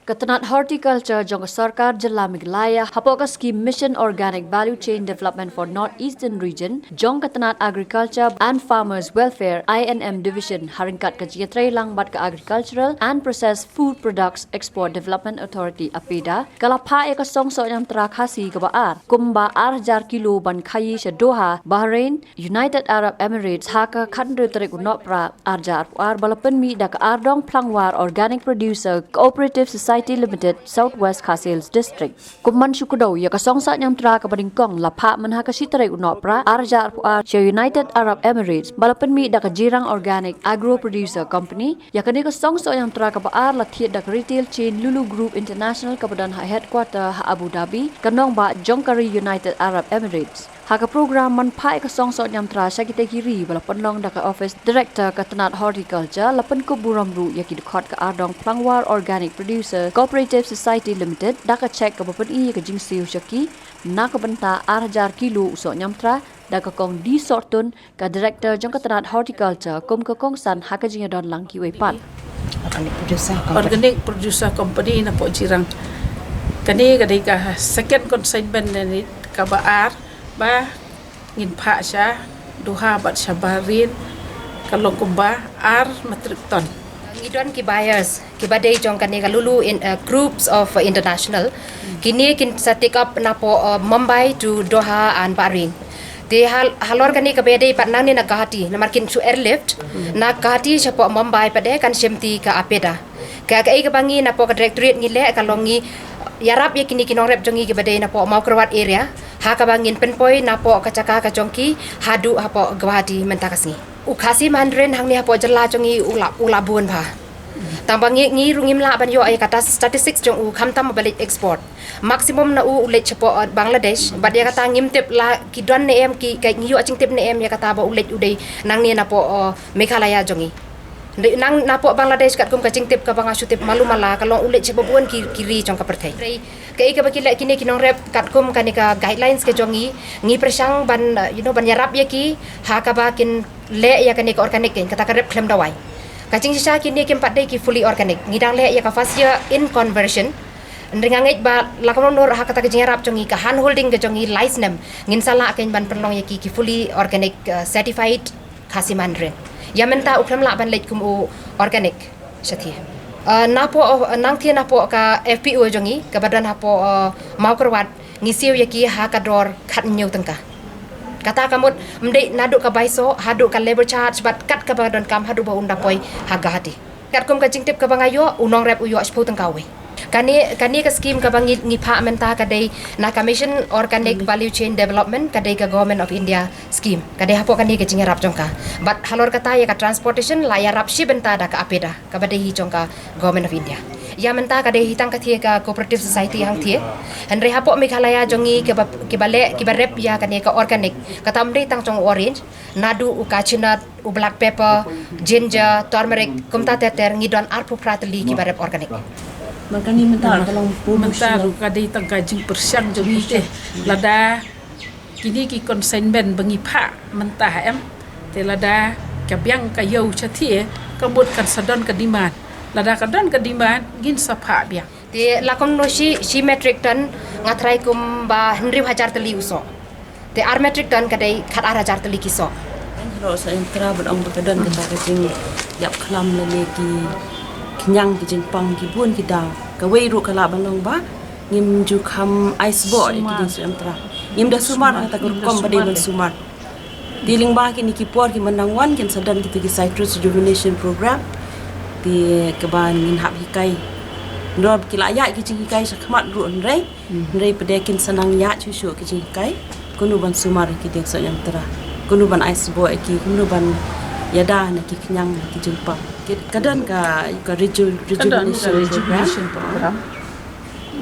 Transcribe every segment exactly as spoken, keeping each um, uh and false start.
Ka tnat horticulture jong ka sorkar jylla Meghalaya hapoh ka skim Mission Organic Value Chain Development for North Eastern Region jong ka tnat Agriculture and Farmers Welfare, I and M Division, ha ryngkat ka jingïatreilang bad ka Agricultural and Processed Food Products Export Development Authority, APEDA, ka la phah ïa ka song soh ñiamtra Khasi kaba ar, kumba ar hajar kilo ban khaïi sha Doha, Bahrain, United Arab Emirates, ha ka khathynriew tarik u Nohprah arhajar arphew ar, ba la pynmih da ka Ardong Phlangwar Organic Producer Cooperative Society Limited, South West Khasi Hills District. Kum ban shu kdew ïa ka song soh ñiamtra kaba nyngkong, la phah mynha ka shi tarik u Nohprah arhajar arphew ar sha United Arab Emirates, ba la pynmih da ka Jirang Organic Agro Producer Company. Ïa kane ka song soh ñiamtra kaba ar la thied da ka retail chain Lulu Group International kaba don ha headquarter ha Abu Dhabi, ka nongbah jong ka ri United Arab Emirates. Ha ka program ban phah ïa ka song soh ñiamtra sha kitei ki ri, ba la pynlong da ka office director ka tnat horticulture, la pynkup burom ruh ïa ki dkhot ka Ardong Phlangwar Organic Producer Cooperative Society Limited da ka cheque kaba pyni ïa ka jingsiew sha ki na ka bynta ar hajar kilo u soh ñiamtra da ka Kong D Sortun, ka director jong ka tnat horticulture, kum ka kongsan ha ka jingïadon lang kiwei pat. Organic Producer Company. Organic Producer Company napoh Jirang. Kane ka dei ka second consignment ne kaba ar ba ngin phah sha Doha bad sha Bahrain, ka long kumba ar metric ton. Ngi don ki buyers kiba dei jong kane ka Lulu in, uh, groups of, uh, international. Kine kin sa take up napoh, uh, Mumbai to Doha and Bahrain. Te hal-, halor kane kaba ïadei bad nangne na Guwahati, namar kin shu airlift na Guwahati shapoh Mumbai pat de kan shim ti ka APEDA. Ka, kaei kaba ngi napoh ka directorate ngi leh ka long ngi ïarap ïa kine ki nongrep jong ngi kiba dei napoh Mawkyrwat area, ha kaba ngin pynpoi napoh ka jaka ka jong ki haduh hapoh Guwahati mynta ka sngi. U Khasi Mandarin hangne hapoh jylla jong ngi u la, u la bun bha. Tang ba ngi, ngi ruh ngim lah ban ïoh ïa kata statistics jong u khamtam ba leit export. Maximum na u u leit shapoh, uh, Bangladesh, bad ïa kata ngim tip la ki don ne em ki, ka ngi ïoh jingtip ne em ïa kata ba u leit u dei nangne napoh, uh, Meghalaya jong ngi. Dei nang napoh Bangladesh katkum ka jingtip kaba nga shu tip malu mala ka long u leit sha babun ki, ki ri jong ka pyrthei. Dei kaei kaba ki leh kine ki nongrep katkum kane ka guidelines ka jong ngi, ngi pyrshang ban, uh, you know, ban ïarap ïa ki ha kaba kin leh ïa kane ka organic, kata ka rep khlem dawai. Ka jingshisha kine kim pat dei ki fully organic. Ngi dang leh ïa ka first year in conversion. Hynrei nga ngeit ba la ka long ha kata ka jingïarap jong ngi, ka hand holding ka jong ngi lai snem, ngin sa lah kein ban pynlong ïa ki, ki fully organic, uh, certified Khasi Mandarin. Ïa mynta u khlem lah ban leit kum u organic shathie. Uh, napoh, uh, nangthie napoh ka F P O jong ngi kaba don hapoh, uh, Mawkyrwat, ngi siew ïa ki ha ka dor khathynñiew tyngka. Kata ka mut ym dei naduh ka bai soh haduh ka labour charge bad kat kaba donkam haduh ba un da poi ha Guwahati. Katkum ka jingtip kaba nga ïoh, u nongrep u ïoh shiphew tyngka uwei. Kane, kane ka scheme kaba ngi, ngi phah mynta ka dei na ka Mission Organic Value Chain Development, ka dei ka Government of India scheme. Ka dei hapoh kane ka jingïarap jong ka. Bad halor kata ïa ka transportation la ïarap shi bynta da ka APEDA, kaba dei hi jong ka Government of India. Ïa mynta ka dei hi tang ka thie ka cooperative society hangthie. Hynrei hapoh Meghalaya jong ngi kiba, kiba leh, kiba rep ïa kane ka organic, kata ym dei tang jong u orange, naduh u cashew nut, u black pepper, ginger, turmeric, kumta ter ter, ngi don arphew phra tylli kiba rep organic. Mynta ka long mynta ruh ka dei tang ka jingpyrshang jong ngi te. Lada kine ki consignment ba ngi phah mynta ha em, te lada ka biang ka ïew shathie, ka mut kan sa don ka demand. Lada ka don ka demand, ngin sa phah biang. Te la kumno shi, shi metric ton nga tharai kumba hynriew hajar tylli u soh. Te ar metric ton ka dei khat ar hajar tylli ki soh. Ngi ruh sa ïa trai ban ong ba ka don kata ka jingïap khlam lane ki khñiang ki jingpang ki bun ki daw. Kawei ruh ka lah ban long ba ngim ju kham ai sboh ïa ki jingsumar. Ngim da sumar kata ka rukom ba dei ban sumar. Te lyngba kine ki por ki mynta wan kin sa don kita ki citrus rejuvenation program. Te kaba ngin hap hikai. Nrop ki la ïaid ki jinghikai shakhmat ruh hynrei. Hynrei pat de kin sa nang ïaid shuh shuh ki jinghikai. Kumno ban sumar ki dieng soh ñiamtra. Kumno ban ai sboh ki, kumno ban ïada na ki khñiang ki jingpang. Ki, ka don ka, ka reju-, rejuvenation program.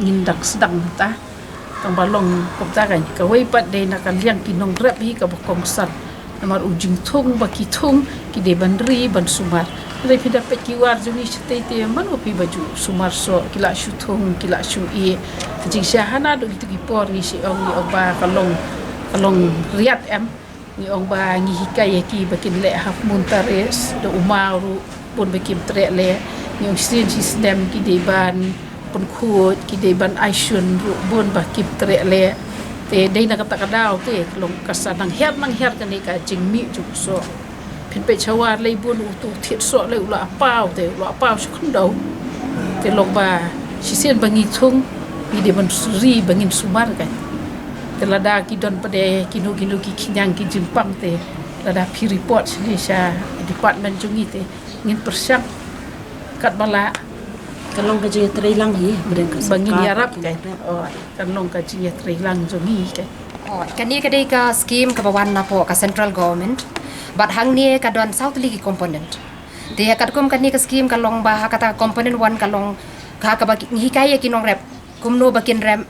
Ngin dang sdang mynta. Tang ba long kumta kan, kawei pat dei na ka liang ki nongrep hi kaba kongsan. Namar u jingthung ba ki thung, ki dei ban ri ban sumar. Hynrei phi da peit ki war jong ngi shatei te mano phi ba ju sumar soh, ki la shu thung, ki la shu ïeh. Te jingshisha hana duh kito ki por ngi shu ong, ngi ong ba ka long, ka long riat em. Ngi ong ba ngi hikai ïa ki ba kin leh half moon terrace, da u maw ruh bun ba kim treh leh. Ngi ong shisien shisnem ki dei ban pynkhuid, ki dei ban ai shun ruh bun ba kim treh leh. Te dei na kata ka daw te long ka sa nang hiar nang hiar kane ka jingmih jong u soh. Phin peit shawa lei bun utu thied soh lei u la paw te u la paw sha khyndew. Te long ba shisien ba ngi thung ngi dei ban suri ba ngin sumar ka. Te lada ki don pat de kino kino ki khñiang ki jingpang te lada phi report shane sha department jong ngi te ngin pyrshang kat ba lah. Ka long ka jingïatreilang hi, ba ngin ïarap ka. Oh, kan long ka jingïatreilang jong ngi ka. Oh, kane ka dei ka skim kaba wan napoh ka central government. Bad hangne ka don saw tylli ki component. Te katkum kane ka skim ka long ba ha kata ka component one ka long ka kaba ngi hikai ïa ki nongrep kumno ba kin rem,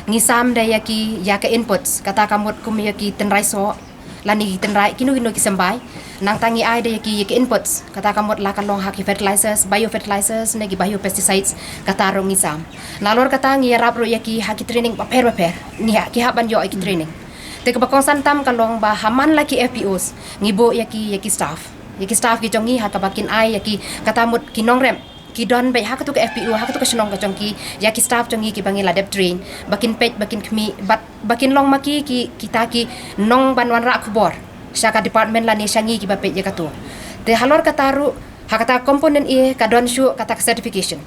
ngi sam da ïa ki ïa ka inputs, kata ka mut kum ïa ki tynrai soh lane ki tynrai kino kino ki symbai. Nangta ngi ai da ïa ki ïa ki inputs, kata ka mut la ka long ha ki fertilizers, biofertilizers ne ki biopesticides, kata ruh ngi sam. Nalor kata ngi ïarap ruh ïa ki ha ki training bapher bapher, ngi ha ki hap ban ïoh ïa ki training. Te kaba kongsan tam ka long ba ha man la ki F P Os ngi buh ïa ki ïa ki staff, ïa ki staff ki jong ngi ha kaba kin ai ïa ki, kata mut ki nongrep ki don beit ha katu ka F P O, ha katu ka shnong ka jong ki, ïa ki staff jong ngi kiba ngi la dep train ba kin peit, ba kin khmih, bad ba kin long ma ki ki kita ki nong ban wanrah khubor sha ka department lane sha ngi kiba peit ïa katu. Te halor kata ruh ha kata component A ka don shuh kata ka certification.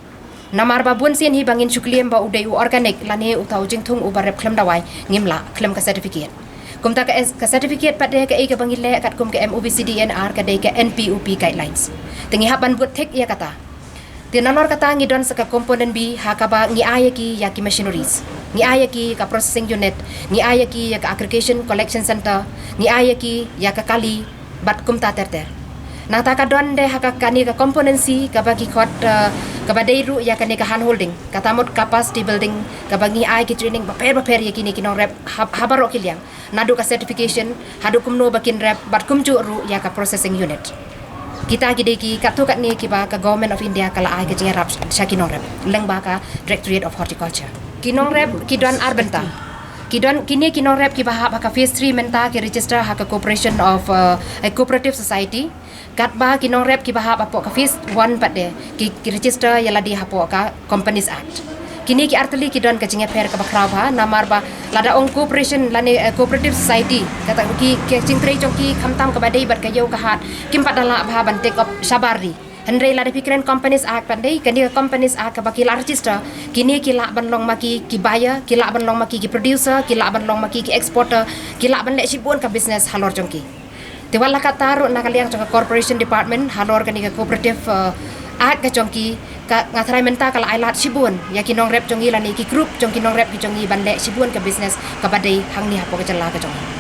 Namar ba bun sien hi ba ngin shu claim ba u dei u organic lane uta u jingthung uba rep khlem dawai, ngim lah khlem ka certificate. Kumta ka, ka certificate pat de kaei kaba ngi leh katkum ka M O P C D N R ka dei ka N P O P guidelines. Te ngi hap ban buh tick ïa kata. Te nalor kata ngi don sa ka component B ha kaba ngi ai ïa ki ïa ki machineries, ngi ai ïa ki ka processing unit, ngi ai ïa ki ïa ka aggregation collection center, ngi ai ïa ki ïa ka kali, bad kumta ter ter. Nangta ka don de ha ka kane ka component C kaba ki khot, eh, kaba dei ruh ïa kane ka hand holding, kata mut capacity building, kaba ngi ai ki training bapher bapher ïa kine ki nongrep ha, ha baroh ki liang, naduh ka certification haduh kumno ba kin rep bad kumjuh ruh ïa ka processing unit. Kita ki dei ki katto katne kiba ka Government of India ka la ai ka jingïarap sha ki nongrep lyngba ka Directorate of Horticulture. Ki nongrep ki don ar bynta. Ki don, kine ki nongrep kiba hap ha ka phase three mynta ki register ha ka Corporation of, uh, a Cooperative Society. Katba ki nongrep kiba hap hapoh ka phase one pat de ki, ki register ïa lade hapoh ka Companies Act. Kine ki artylli ki don ka jingïapher kaba khraw bha, namar ba lada ong corporation lane, eh, cooperative society, kata ki, ki jingtrei jong ki khamtam kaba dei bad ka ïew ka hat, kim pat da lah bha ban take up shabar ri. Hynrei lada phi kren Companies Act pat de, kane ka Companies Act kaba ki la register, kine ki lah ban long ma ki, ki buyer, ki lah ban long ma ki, ki producer, ki lah ban long ma ki, ki exporter, ki lah ban leh shibun ka business halor jong ki. Te wat la katta ruh na ka liang jong ka Corporation Department halor kane ka Cooperative, eh, Act ka jong ki, ka, nga tharai mynta ka la ai lad shibun ïa ki nongrep jong ngi lane ki group jong ki nongrep ki jong ngi ban leh shibun ka business kaba dei hangne hapoh ka jylla ka jong ngi.